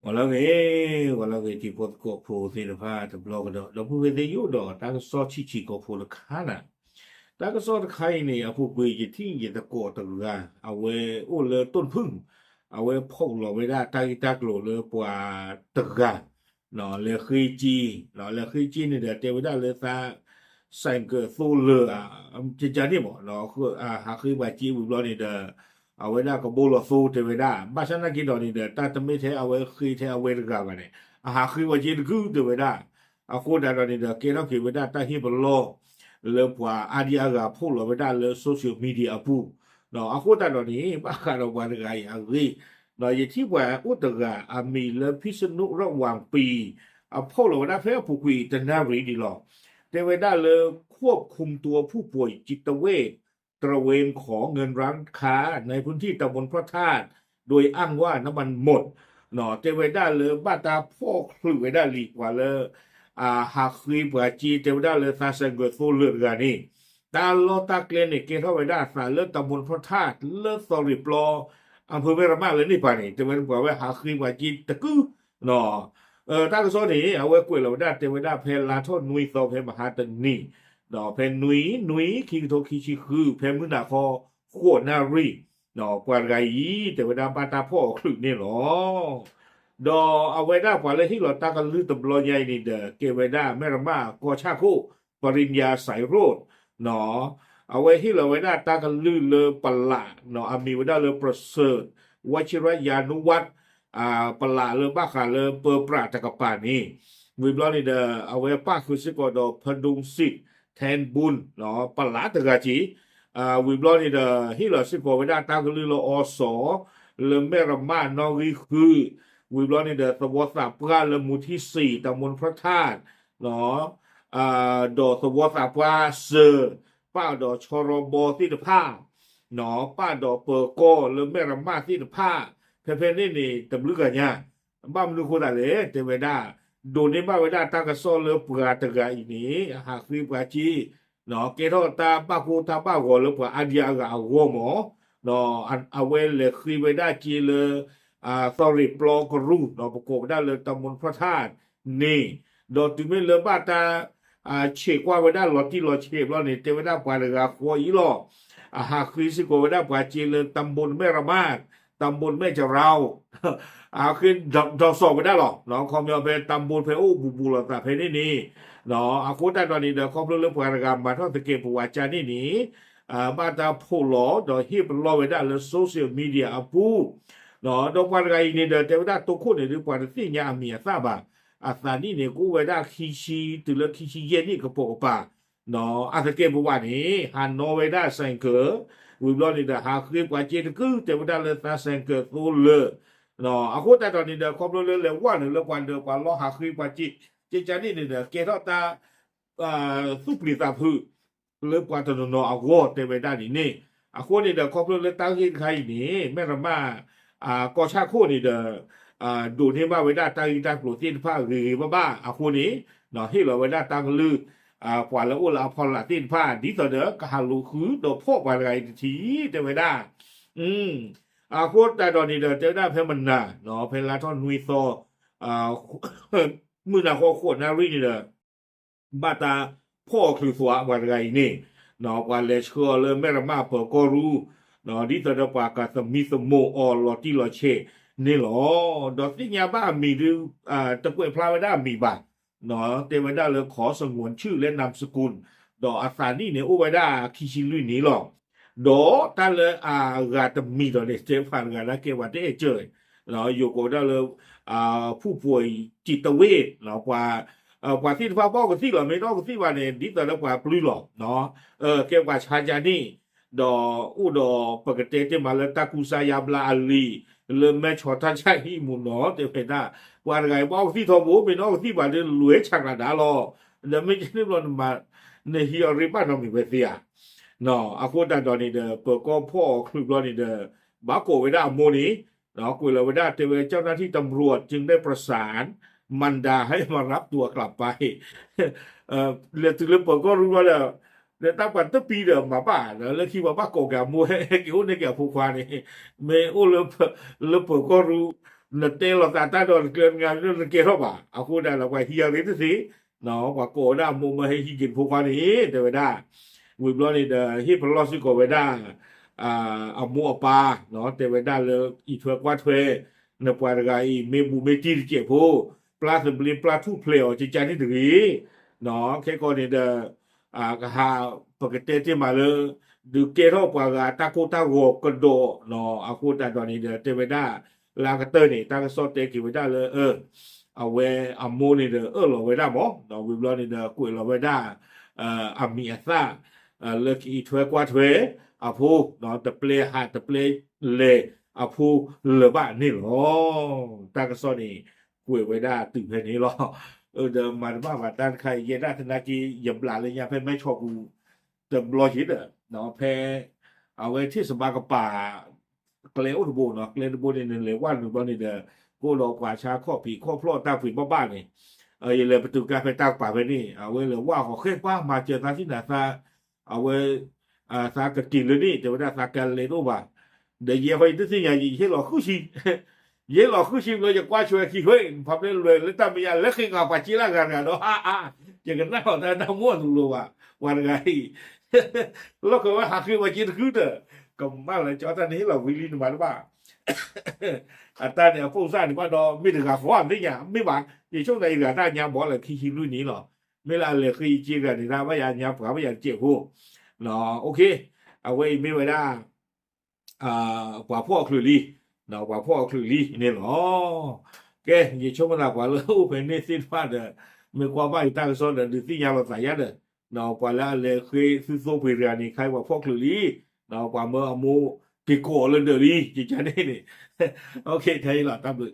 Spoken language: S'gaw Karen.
ဂီၤလၢအဂ့ၤ, ဂီၤလၢအဂ့ၤ ထံဖိကီၢ်ဖိသ့ၣ်တဖၣ်တဘျီကဒီး, ဒီပုၢ်ဝဲၢ်သ့ၣ် ယအိၣ်ဒီးတၢ်ကစီၣ်ဆံးဆံးကိးဖိတခါနၤ, တၢ်ကစီၣ်တခါအံၤန့ၣ် အပူၤကွံာ်ယထံၣ်ယသကိးတဂၤ, အဝဲအိၣ်လၢတိၢ်နဖုၣ်, အဝဲဖီၣ်လီၤဝဲဒၣ်တၢ်ဂ့ၢ်တၢ်ကျိၤလၢပှၤတဂၤ လဲၤဃ့က့, လဲၤဃ့က့န့ၣ်ဒီး တဲဝဲဒၣ်လၢသး ဆိုင်ကယ် သိလၢာ် ကကန့ၣ်မး, ဟးဃ့ပှၤက့ဝံၤဘျီန့ၣ်ဒီး အဝဲဒၣ်ကဘိလီၤသိတဲဝဲဒၣ်, ဘၣ်ဆၣ်နာ်က့ဒီးန့ၣ်ဒီး တၢ်တမ့ၢ်ထဲအဝဲဃ့ထဲအဝဲတဂၤဘၣ်န့ၣ် အဟးဃ့ပှၤက့တကုာ်တဲဝဲဒၣ်, အဃိသတးဒီးန့ၣ်ဒီး ကဲထီၣ်က့ၤဝဲဒၣ်တၢ်ဟ့ၣ်ပလီၢ် လၢပှၤအါဒံအါဂၤဖီၣ်လီၤဝဲဒၣ်လၢ social media အပူၤ, အဃိသတးဒီးန့ၣ် ဘၣ်ဃးဒီးပှၤတဂၤအံၤအဂ့ၢ်, ယထံၣ်ပှၤအိၣ်တဂၤ အမံၤလၢ ဖံစနူးရၢၣ်ဝၣ်ပံၤ, အဖီၣ်လီၤဝဲဒၣ်ဖဲအပူၤကွံာ်တနၣ်ရံၣ်ဒံးလီၤ, တဲဝဲဒၣ်လၢ ควบคุมตัวผู้ป่วยจิตเวช ตระเวนขอเงินร้านค้าในพื้นที่ตำบลพระธาตุ โดยอ้างว่าน้ำมันหมด တဲဝဲဒၣ်လၢဘၣ်တၢ်ဖီၣ်ချုးဝဲဒၣ်လံာ်ပှၤလၢ ဟးဃ့ပှၤက့ တဲဝဲဒၣ်လၢသး ဆိုင်ကယ် သိလၢာ်တဂၤန့ၣ်, တၢ်လီၢ်တၢ်ကျဲန့ၣ် ကဲထီၣ်ဝဲဒၣ်အသးလၢ ตำบลพระธาตุ လၢသီရ့ၣ်ပျီ အဖၢမဲၢ်ရမးလၢန့ၣ်ပၤန့ၣ် တဲဝဲဒၣ်ပှၤဝဲဟးဃ့ပှၤက့တကုာ် တၢ်ကစီၣ်န့ၣ် အဝဲကွဲးလီၤဝဲဒၣ်တဲဝဲဒၣ်ဖဲလါထီၣ်နွံသီဖဲမဟါတနံၤ, ဒီးဖဲနွံနွံ ခံကထိခံဆံဃု ဖဲမုၢ်နၤဃီ ဃိးနၣ်ရံၣ်, ပှၤတဂၤအံၤ တဲဝဲဒၣ်ဘၣ်တၢ်ဖီၣ်အီၤချုးန့ၣ်လီၤ. ဒီးအဝဲဒၣ်ပှၤလၢဟ့ၣ်လီၤတၢ်ကလုၢ်တဘျီညါအံၤန့ၣ်ဒီး ကဲဝဲဒၣ်မဲၢ်ရမးကီၢ်ဆၣ်ခိၣ် ပရံယါစဲးရိၣ် အဝဲဟ့ၣ်လီၤဝဲဒၣ်တၢ်ကလုၢ်လၢပလး, အမံၤဝဲဒၣ်လၢ ပရစၢၣ် ဝံၤရယၤနူဝး, ပလးလၢဘၣ်ဃးလၢပၢပြးတကပၤန့ၣ်, ဝံၤဘျီန့ၣ်ဒီး အဝဲပၣ်ဃုာ်စ့ၢ်ကီးဒီး ဖဒိၣ်စံး ထဲဘူၣ် ပလးတဂၤက့ၤ, ဝံၤဘျီန့ၣ်ဒီး ဟ့ၣ်လီၤစ့ၢ်ကီးဝဲဒၣ်တၢ်ကလုၢ်လၢအီစီၤ လၢမဲၢ်ရမးနီၣ်ဂံၢ်ဃုာ်, ဝံၤဘျီန့ၣ်ဒီး သဝီသးပှၢ်လၢမူထံစံး တၢ်မူနဖျီထၣ် ဒီးသဝီသးပှၢ်စၢၤ, ပၣ်ဒီးဆီရီဘီသ့ၣ်တဖၣ်, ပၣ်ဒီးပၢၤကီၢ်လၢမဲၢ်ရမးသ့ၣ်တဖၣ်, ဖဲဖဲန့ၣ်န့ၣ် တဘျုးဂၤညါ, ဘၣ်မနုၤဃိသးလဲၣ် တဲဝဲဒၣ်, ဒိးန့ၢ်ဘၣ်ဝဲဒၣ်တၢ်ကစီၣ်လၢပှၤတဂၤအံၤန့ၣ် အဟးဃ့ပှၤက့, ကဲထီၣ်တၢ်ဘၣ်ကိၢ်တၢ်ဘၣ်ဂီၤလၢပှၤအါဒံအါဂၤအဂီၢ်မး, အဝဲလဲၤဃ့ဝဲဒၣ်က့လၢ သီရ့ၣ်ပျီကရူၢ် ပကိးဝဲဒၣ်လၢ တၢ်မူနဖျီထၣ် န့ၣ်, ဒီးတုၤမ့ၢ်လၢဘၣ်တၢ် ဆဲးကွၢ်ဝဲဒၣ်လီၤတံၢ်လီၤဆဲးဘျီန့ၣ် တဲဝဲဒၣ်ပှၤတဂၤဃီအံၤလီၤ, အဟးဃ့စ့ၢ်ကီးဝဲဒၣ်ပှၤက့လၢ တၢ်မူနမဲၢ်ရမး, တၢ်မူနမဲၢ်ကရၢ်, အဃ့ဒီးစီၤဝဲဒၣ်လီၤ, ခီပညီဖဲတၢ်မူနဖဲအိၣ်ဘူးဘူးလိာ်သးဖဲန့ၣ်န့ၣ်, အဃိသတးဒီးန့ၣ်ဒီး ခီဖျိလၢပှၤတဂၤမၤထီၣ်သကဲးပဝးကါန့ၣ်န့ၣ် ဘၣ်တၢ်ဖီၣ်လီၤ ဒီးဟ့ၣ်ပလီၢ်ဝဲဒၣ်လၢ social media အပူၤ, ဒီးပှၤတဂၤအံၤန့ၣ်ဒီး တဲဝဲဒၣ်တိခိၣ်န့ၣ်ဒုး ပှၤတသ့ၣ်ညါအမံၤအသၣ်ဘၣ်, အသးနံၣ်န့ၣ် ကအိၣ်ဝဲဒၣ်ခံဆံ တုၤလၢခံဆံယဲၢ်နံၣ်ကပိာ်ကပၤ, အသကဲးပဝးန့ၣ် ဟးနီၣ်ဝဲဒၣ် ဆိုင်ကယ်, ဝံၤဘျီန့ၣ်ဒီး ဟးဃ့ပှၤက့တကုာ် တဲဝဲဒၣ်လၢသး ဆိုင်ကယ် သိလၢာ်, အဃိသတးဒီးန့ၣ်ဒီး ခီဖျိလၢလဲၤဝဲနုာ်လၢပှၤဒၢးပှၤလီၢ်ဟးဃ့ပှၤက့, ကကန့ၣ်န့ၣ်ဒီး ကဲထီၣ်တၢ် သူၣ်ပျံၤသးဖုး လၢပှၤတနီၤနီၤအဂီၢ် တဲဝဲဒၣ်န့ၣ်န့ၣ်, အဃိန့ၣ်ဒီး ခီဖျိလၢတၢ်ဂ့ၢ်တခါအံၤန့ၣ် မဲၢ်ရမး ကီၢ်ဆၣ်ခိၣ်န့ၣ်ဒီး ဒိးန့ၢ်ဘၣ်ဝဲဒၣ်တၢ်ဂ့ၢ်တၢ်ကျိၤသ့ၣ်တဖၣ်ဂ့ၤဂ့ၤဘၣ်ဘၣ်အဃိန့ၣ်, ဟ့ၣ်လီၤဝဲဒၣ်တၢ်ကလုၢ် ပှၤလၢအိၣ်လၢအဖီလာ်သ့ၣ်တဖၣ် ဒ်သိးဒီး ကဟးလူၤဃုဒီးဖီၣ်ပှၤတဂၤအံၤတထံၣ် တဲဝဲဒၣ်, အဃိသတးဒီးန့ၣ်ဒီး တဲဝဲဒၣ်ဖဲမနၤ ဖဲလါထီၣ်နွံသီ မုၢ်နၤဃီဃိးနၣ်ရံၣ်န့ၣ်ဒီး ဘၣ်တၢ်ဖီၣ်အီၤချုးသွးပှၤတဂၤအံၤန့ၣ်, ပှၤလဲၤဆှၢအီၤလၢမဲၢ်ရမးပၢၤကီၢ်ရူၢ်, ဒ်သိးဒီးပှၤကသမံသမိးအီၤလီၤတံၢ်လီၤဆဲးန့ၣ်လီၤ. ဒီးသ့ၣ်ညါဘၣ်အမံၤဒုး တကွဲးဖျါဝဲဒၣ်အမံၤဘၣ်, တဲဝဲဒၣ်လၢ ခီစငိၣ်ဆူၣ် လၢ နမ်စကုၣ်, ဒီးအသးနံၣ်န့ၣ် အိၣ်ဝဲဒၣ်ခံဆံလွံၢ်နံၣ်လီၤ. ဒီးတၢ်လၢအဂၤတမံၤဒီးန့ၣ် တဲပှၤတဂၤဒၣ်ကဲပှၤတအဲၣ်ကၢၤ, ယိၤကိးဝဲဒၣ်လၢ ဖူၣ်ပှဲၤတံာ်တဝ့ၢ်, ပှၤသ့ၣ်တဖၣ်ဘၣ်အီၣ်ကသံၣ်လီၤ, မ့ၢ်တအီၣ်ကသံၣ်ဘၣ်န့ၣ် ဒ်သိးလၢပှၤပျုၢ်လီၤ, ကဲပှၤဆါကန့ၣ်, ဒီးအိၣ်ဒီးပကတဲတ့ၢ်မးလၢတၢ်ကူစါယါဘျါအလံာ်, လၢမဲၢ်ဆီးတၢ်ဆါဟံၣ်မူနီၤ တဲဝဲဒၣ်, ပှၤတဂၤအံၤဘၣ်အီၣ်ကသံၣ်ထီဘိ မ့ၢ်တအီၣ်ကသံၣ်ဘၣ်ဒီးလွဲဆးကျးဒါလီၤ, ဒီးမ့ၢ်ကန့ၣ်ဘျီ နဟံးအီၤရ့ဘၣ်နီတမံၤဝဲသ့ဧါ. အဃိသတးဒီးန့ၣ်ဒီး ပၢၤကီၢ်ဖီၣ်အီၤချုးဘျီန့ၣ်ဒီး ဘၣ်ကိးဝဲဒၣ်အမိၢ်န့ၣ်, ကွဲးလီၤဝဲဒၣ်တဲဝဲ เจ้าหน้าที่ตำรวจจึงได้ประสานมารดาให้มารับตัวกลับไป လဲၤတုၤလၢပၢၤကီၢ်ရူၢ်ဘျီဒီး ဒီးတၢ်ပှၤတပံၤဒီးမၤဘၣ် ဒီးလၢခံပှၤဘၣ်ကိးက့ၤအမိၢ် ဟဲက့ၤအိၣ်န့ၢ်က့ၤအဖိခွါန့ၣ်, မ့ၢ်အိၣ်လၢပၢၤကီၢ်ရူၢ် နတဲလီၤသးတၢ်ဒီးတကျဲးနါ နတကဲထီၣ်ဘၣ်. အဃိဒၣ်ဒီးပှၤဟံးအရ့တသ့, ပှၤကိးဝဲဒၣ်အမိၢ်မၢဟဲဟံးက့ၤဖိခွါန့ၣ် တဲဝဲဒၣ်, ဝံၤဘျီန့ၣ်ဒီး ဟ့ၣ်ပလီၢ်စ့ၢ်ကီးဝဲဒၣ် အမိၢ်အပၢ်, တဲဝဲဒၣ်လၢအံးထွဲကွၢ်ထွဲ နပှၤတဂၤအံၤ မ့ၢ်ဘူးမ့ၢ်တံၢ်တစဲးဖိ, ပျၢ်သဘျ့ပျၢ်ထူၣ်ဖျဲးအီၤ ကကါန့ၣ်တဂ့ၤ. ခဲကီးန့ၣ်ဒီး ကဟး ပကတဲတ့ၢ်မးလၢ ဒုးကဲထီၣ်ပှၤဂၤတၢ်ကိၢ်တၢ်ဂီၤကဒီး, အဃိသတးဒီးန့ၣ်ဒီး တဲဝဲဒၣ် လၢအကတၢၢ်န့ၣ် တၢ်ကစီၣ်တဲက့ၤဝဲဒၣ်လၢ အဝဲအမိၢ်န့ၣ်ဒီး အၢၣ်လီၤဝဲဒၣ်မး, ဝံၤဘျီန့ၣ်ဒီး ကွဲးလီၤဝဲဒၣ် အမံၤအသၣ် လၢကအံးထွဲကွၢ်ထွဲအဖိ, တပျဲဟးတပျဲလဲၤအဖိလၢၤဘၣ်န့ၣ်လီၤ. တၢ်ကစီၣ်န့ၣ် ကွဲးဝဲဒၣ်တုၤဖဲန့ၣ်လီၤ. ဒီးမၤတဘၣ်ဘၣ်တၢ်တခါအံၤ ယဲဒၣ်သနာ်က့ ယဘျးလၢညါဖဲမဲဆီးပူၤ တဘျီက့ၤဒီး ဖဲ အဝဲထံၣ်စဘါကပၤ ကျဲအိၣ်တဘိနီၤ, ကျဲတဘိန့ၣ် နလဲၤဝဲနုာ်ဘျီန့ၣ်ဒီး ကအိၣ်ဒီးပှၤဆါခီၣ်ဖံးခီၣ်ဖျီၣ်တၢ်ဖှံဘၣ်ဘၣ်န့ၣ်, ယလဲၤပတုာ်ကါဖဲတၢ်ကပၤဖဲန့ၣ် အဝဲလဲၤဝဲဃီၤဃဲပှၤမၤစၢၤသးသ့ၣ်နၤသး, အဝဲ သးကက့ၤလၢန့ၣ် တဲဝဲဒၣ်သးကလဲၤတအိၣ်ဘၣ်. ဒီးယဲဃီယတသ့ၣ်ညါ ယဟ့ၣ်လီၤဃုဆံ ယဟ့ၣ်လီၤဃုဆံဘျီ ယကွၢ်ဆွဲခံဝဲ ဖးဖျဲလွဲၢ်လၢတၢ်မဲာ်ညါ လၢဃ့ကၤပှၤစ့လၢဂၤတဂၤဒီး အါအါ ယကနၣ်လီၤတၢ်တၢ်မိၣ်အတလိၤဘၣ်. ပှၤတဂၤအံၤ လီၢ်ခၢၣ်ဝဲဟးဃ့ပှၤစ့တဃုဒီး ကမၣ်လၢကၠီတၢ်န့ၣ်ဟ့ၣ်လီၤဝံၤလံနမၤတဘၣ် အတၢ်န့ၣ်အဖိသၣ်န့ၣ်ဘၣ်ဒီး မ့ၢ်တဂၤဃီအသ့ၣ်ညါ မ့ၢ်ဘၣ် ယဆိကမိၣ်သးယတဂၤတၢ်ညါဘီလၢခံဆံလွံၢ်နံၣ်လီၤ. မ့ၢ်လၢအလဲၤဃ့ယစ့တဂၤန့ၣ် တၢ်ဘၣ်ယၤညါပှၤဘၣ်ယၤတစဲးဖိ အဝဲအံၤမ့ၢ်ဝဲဒၣ် ပှၤဖီၣ်အချုးလံ, ပှၤဖီၣ်အချုးလံန့ၣ်လီၤ. ကဲ ယဆိကမိၣ်သးပှၤလၢအိၣ်ဖဲန့ၣ်သ့ၣ်တဖၣ်ဒီး မ့ၢ်ကွၢ်ဘၣ်ယတၢ်ကစီၣ်ဒီး ဒုးသ့ၣ်ညါလီၤသးယါဒီး ပှၤလၢအလဲၤဃ့သုသိပှ့ၤတဂၤန့ၣ် ခါအံၤပှၤဖီၣ်ချုးလံ, ပှၤမၢအမိၢ်က့ၤကိးအီၤလၢဒၢးလံ ကကါန့ၣ်န့ၣ် ထဲအံၤလီၤ တၢ်ဘျုး